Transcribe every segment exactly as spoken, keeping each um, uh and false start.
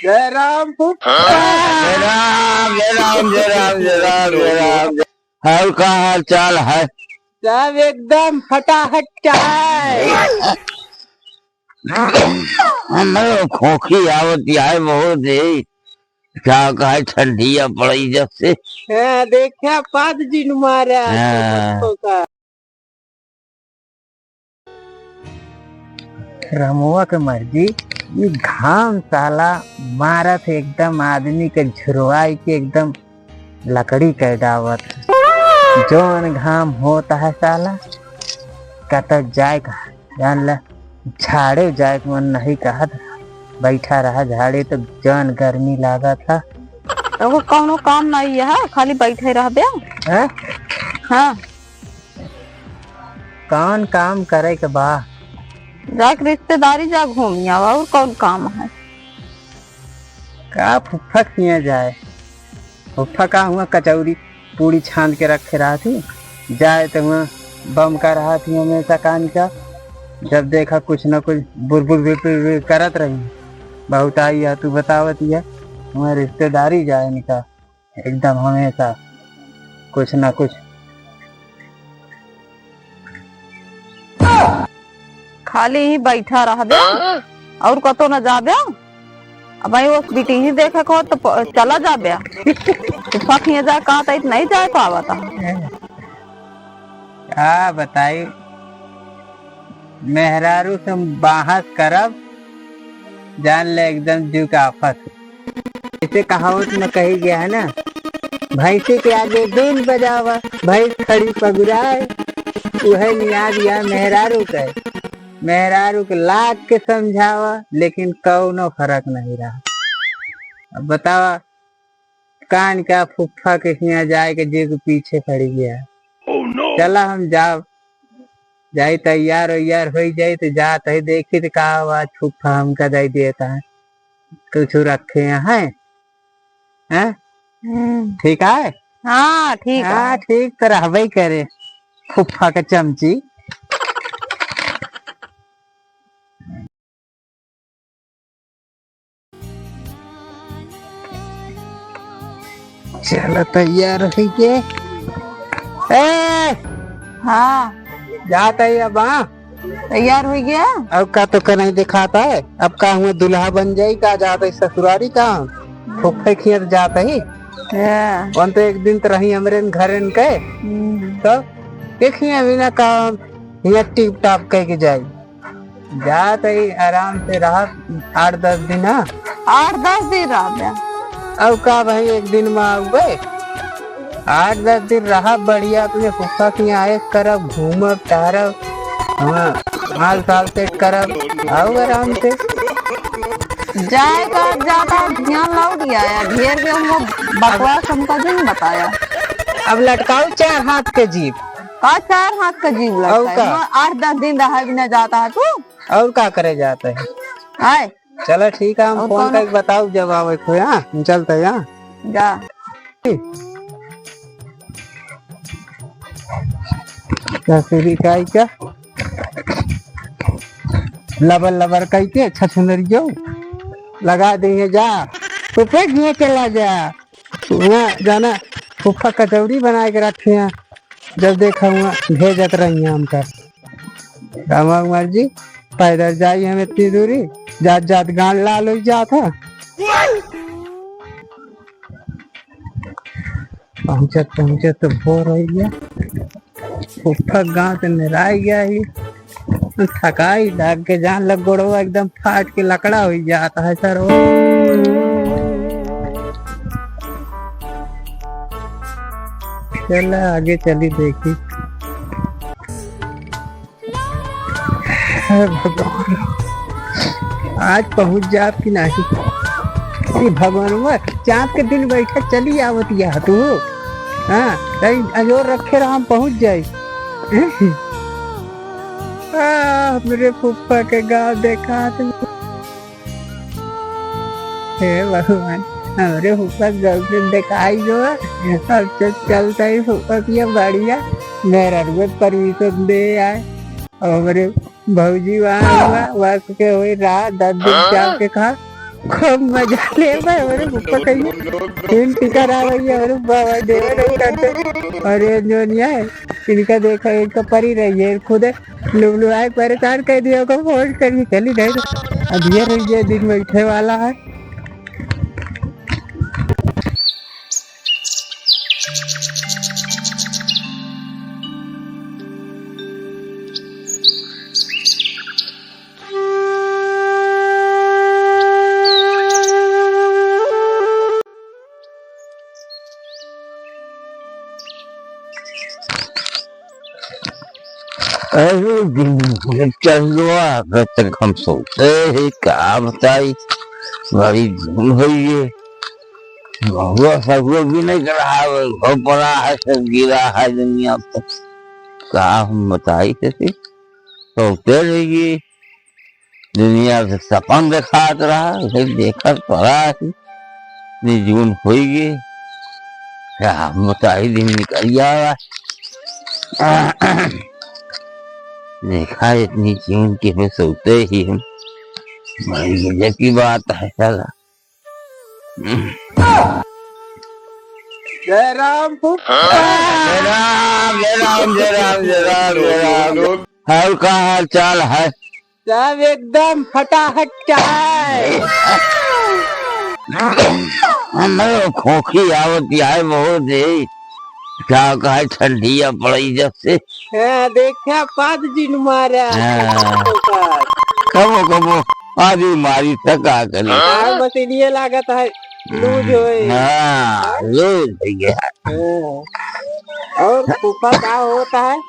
जय राम फूफा। जय राम, जय राम, जय राम, जय राम, जय राम। और का हाल चाल है? सब एकदम फटाफट है। हमरो खोखी आवत है बहुत ही। का कहे, ठंडिया पड़ी जब से। हाँ, देखा, पाँच दिन मारा हाँ। खोखा। रमुआ के मर्जी, ई घाम साला मारत है एकदम आदमी के झुरवाई के एकदम लकड़ी कै डावत। जौन घाम होत है साला, कतौ जाए का, जान ले, झाड़े जाए के मन नहीं कहत। बैठा रहा झाड़े तो जौन गर्मी लागत है। तो कौनो काम नहीं है, खाली बैठे रहबे। हैं? हाँ। कौन काम करे के बा? जाके रिश्तेदारी जा घूम आवा, और कौन काम है? का फुफ्फा किया जाए? फुफ्फा का हुआ कचौरी पूड़ी छान के रखे रहती, जाए तो हुआ बम का रहती हमेशा कान का, जब देखा कुछ न कुछ बुरबुर बुरबुर करत रही। बहुत आई है तू बतावत है, हुआ रिश्तेदारी जाए निका। एकदम हमेशा कुछ ना कुछ। खाली ही बैठा रहबे, और कतो न जाबे। अब आई वो बिटिही देखे को तो प-, चला जाबे। तो फकिए जा कहा तो नहीं जाए पावत। का बताई, मेहरारू से हम बहस करब, जान ले एकदम जीव के आफत। इसे कहावत में कही गया है ना, भैंसी के आगे बीन बजावा, भैंस खड़ी पगुराए। उहे नियाद या मेहरारू के, मेहरारू के लाग के समझावा, लेकिन कौनो फर्क नहीं रहा। अब बतावा, कान का फुफ्फा के हियाँ जाए के जे के पीछे पड़ी गया। Oh no! चला हम जाब, जाई तैयार वैयार होई जाई तो जात है देखी तो का आवाज फुफ्फा हमका दे देता है, कुछ रखे हैं, हैं? हम्म। ठीक है? हाँ, ठीक हाँ, है। ठीक तो रहबे करे फुफ्फा के चमची। चला तैयार होई के। ए! हाँ। जात है अब, हाँ। तैयार होई गया? अब का तो नहीं दिखाता है, अब का हुआ दुल्हा बन जाई का, जात है ससुरारी का, फुफ्फे खियत जात है। हाँ। वन तो एक दिन तो रही हमरे घरे के, हम्म। तो देखिए बिना काम हिया टिप टाप कह के जाई। जात ही आराम से रहा आठ दस दिन, हाँ। आठ दस दिन रह गया। अब का भाई, एक दिन में आउबे? आठ दस दिन रहा बढ़िया, अपने फुफ्फा के यहाँ ऐश करब, घूमब टहरब, हाँ, माल साल सेट करब, आउ आराम से। जाए का ज्यादा ध्यान लाओ दिया है, ढेर के हम बकवास हमका जो नहीं बताया। अब लटकाओ चार हाथ के जीभ। का चार हाथ का जीभ लगता और है? का? हाँ, आठ दस दिन रहा भी ना जाता है तू। और का करे जाता है? आए। चला ठीक है, हम और फोन कौन? करके बताओ जब आवे कोई, हाँ, हम चलते हैं, हाँ। जा। ससुरी काई का लबर लबर कई के छछुनरियो लगा देंगे जा, तो पे घिए चला जा। वहाँ जाना फुफ्फा कचौरी बनाए के रखे हैं, जब देखा वहाँ भेजत रही हैं हमका। रामा कुमार जी, पैदल जाई हम इतनी दूरी, जात जात गांड लाल हो जात है। पहुँचत पहुँचत तो भोर हो गया। फुफ्फा गाँव से निराय गया ही। थकाई लाग के जान लग, गोड़वा एकदम फाट के लकड़ा हो जाता है सर। चला आगे चली देखी। हे भगवान, आज पहुँच जाब कि नाही? ई भगवानवा, चाँद के दिन बैठा चली आवत या तू। हाँ, कहीं अजोर रखे रहा, हम पहुँच जाई। आ, हमरे फुफ्फा के गाँव देखात। हे भगवान, हमरे फुफ्फा के गाँव से देखाई जो। अब तो चलता ही फुफ्फा पिया बढ़िया, मेहररुआ permission दे आए। और हमरे भौजी वहाँ हुआ, वहाँ के वही रात दस दिन हाँ? चाप के खा, खूब मजा ले भाई। हमरे फुफ्फा कहिए, तीन टिकर आ गई है, हमरे बाबा देवे नहीं करते। और ये जो नहीं है, इनका देखा, इनका परी रही है, खुदे लुबलुआए परेशान कर दिया, ओकर फोन करिए, चली नहीं तो अब ये रही, ये दिन बैठे वाला है। अरे दिन भर चलवा, जब तक हम सोते ही, का बताई, बड़ी धूम होई है। महुआ सहुआ भी नहीं रहा, वो पड़ा है, सब गिरा है दुनिया पे। का हम बताई, कैसे सोते रहिए। दुनिया से सपन देखात रहा, उसे देखत पड़ा है। निर्जून होई गे। क्या बताई, दिन निकल जावा। देखा, इतनी चीन के में सोते ही हम। भाई, गजब की बात है, साला। जय राम फूफा। जय राम, जय राम, जय राम, जय राम, जय राम। और का हाल चाल है? सब एकदम फटाफट चाहे। हमें खोखी आवत है बहुत ही। का कहे ठंडिया पड़ी जब से। हाँ, देखा पाँच दिन मारा। हाँ। कबो कबो आदि मारी त का करी। हाँ, बस इनिये लागत है, लूज होए। हाँ, लूज हो गया। हाँ। और फूफा का होता है?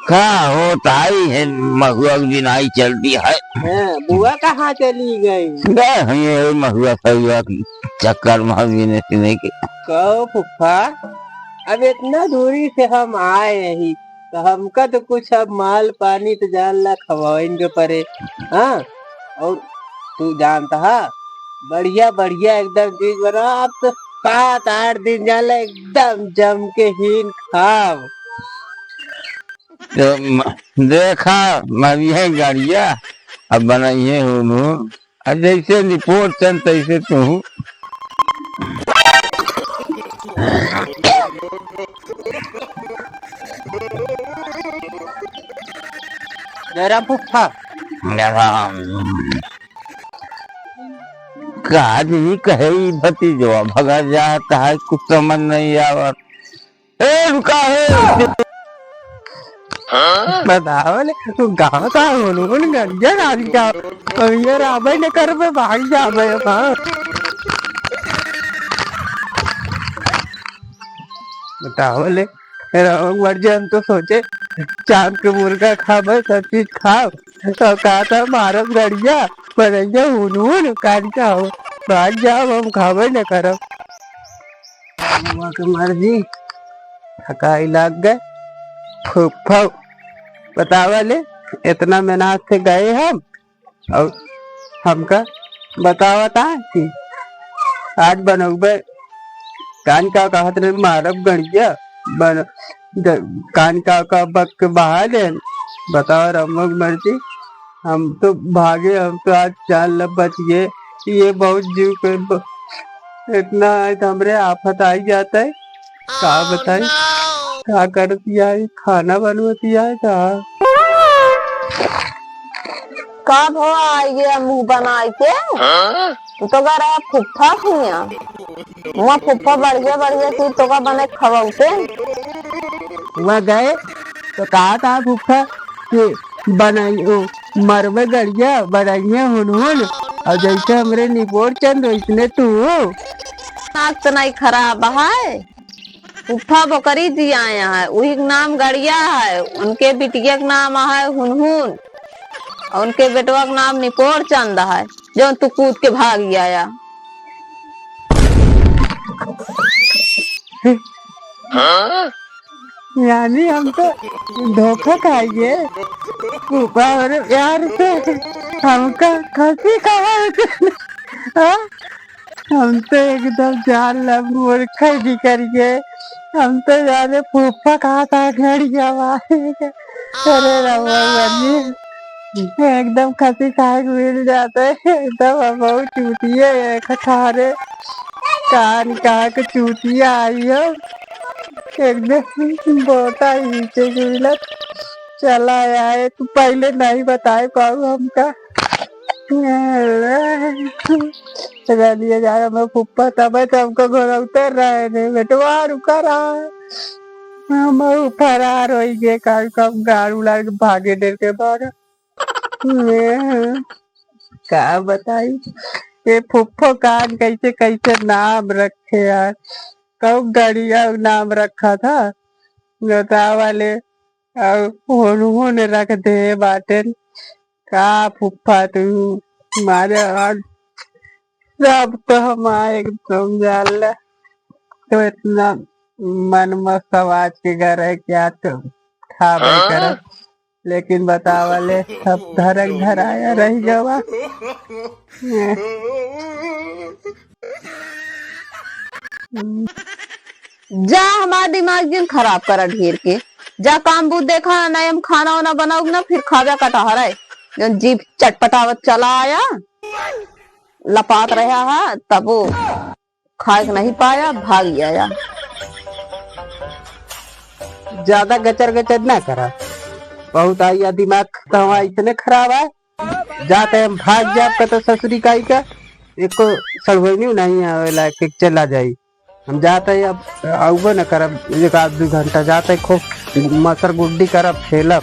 का होता है, महुआ की बिनाई चलती है। हाँ, बुआ कहाँ चली गई? गए हैं ये महुआ फहुआ के चक्कर में बिने सिने के। कहो फूफा, अब इतना दूरी से हम आए ही, तो हमका तो कुछ अब माल पानी तो जान ला खवाइन के परे। हाँ, और तू जानता है, बढ़िया बढ़िया एकदम चीज बना। अब तो सात आठ दिन जान ला एकदम जम के हीन खाब। तो म-, देखा, मरिहे गड़िया, अब बनइहे हुनहुन। अब जैसे निपोर चंद तैसे तू। जयराम फूफा। जयराम। का आदमी कहे ई भतीजवा भगा जाता है, कुछ समझ नहीं आवत। ए, रुका है। बताओ ले, तू गाँव का होलो, कौन गंजा नारी का? अब ये राबे न कर बे, भाग जा बे, हाँ। बताओ ले, रहो मर जाए, हम तो सोचे चांद के मुर्गा खाबे, सब चीज खाओ। तो कहा था मारब गड़िया, बनैया हुनहुन, कान का हो, भाग जाओ, हम खाबे न करब। बुआ के मर्जी, थकाई लाग गए। फूफा, बतावा ले, इतना मेहनत से गए हम, और हमका बतावत है कि आज बनौबे, कान का कहत रहे, मारब गड़िया, बन, ग-, कान का, का बक के बहा दे। बताओ, रमक मर्जी, हम तो भागे, हम तो आज जान लब बच गए। ये बहुत जीव के ब-, इतना है तो हमरे आफत आई जाता है। का बताई, का करती है, खाना बनवती है का? कब हो आई गया मुंह बनाई के? तू तो गा रहा फुफ्फा हिया। वहाँ फुफ्फा बढ़िया बढ़िया चीज तोका बने खवौते। वहाँ गए तो कहा था फुफ्फा कि बनाई, ओ, मरबे गड़िया, बनाइए हुनहुन, और जैसे हमरे निपोर चंद वैसने तू। नाक तो नहीं खराब है, फुफ्फा बोकरी जी आया है, वही के नाम गड़िया है, उनके बिटिया के नाम है हुनहुन, और उनके बेटवा के नाम निपोर चंद है। जौन तू कूद के भाग आया। यानी हम तो धोखा खाइए, ऊपर यार से हमका खसी कहा। हाँ? हम तो एकदम जान लब मूर्ख भी करिए, हम तो जाने फूफा कहा था घड़िया मारे। अरे रवा, एकदम खसी खाए के मिल जाते। एकदम हम बहुत चूतिया है, कठारे कान कहा के चूतिया आई हो। एकदम बोता ही नीचे के मिलत। चला आए, तू पहले नहीं बताए पाऊ हमका। चला दिया जा रहा, मैं फुप्पा तबे तो हमको घोरौते रहे रे बेटवा, रुका रहा। हम फरार होई गए, काल का हम गाड़ उलाड़ के भागे डर के बाहर। मैं का बताई, ये फुफ्फो कान कैसे कैसे नाम रखे यार। कब गड़िया नाम रखा था, जोता वाले, और होन होन रख दे बाटेन। का फुफ्फा तू मारे, और सब तो हमारे एकदम जाल। तो इतना मन मस्त आवाज के घर है क्या, तो खाबे करब। लेकिन बतावा ले, सब धरक धराया रह गवा। जा, हमार दिमाग जिन खराब करा ढेर के। जा काम बूत देखा ना, हम खाना वाना बनाउब ना, फिर खाबे कटहर है। जौन जीभ चटपटावत चला आया, लपात रहा है, तबो खाए के नहीं पाया, भाग आया। ज्यादा गचर गचर ना करा, बहुत आइया दिमाग तो हमारा इतने खराब है। जाते हम भाग जाब का तो ससुरी काई का, एको सड़वैनी नहीं आवेला कि चला जाई। हम जाते हैं, अब आउबो न करब एक आध दू घंटा, जाते खूब मसर गुड्डी करब, खेलब।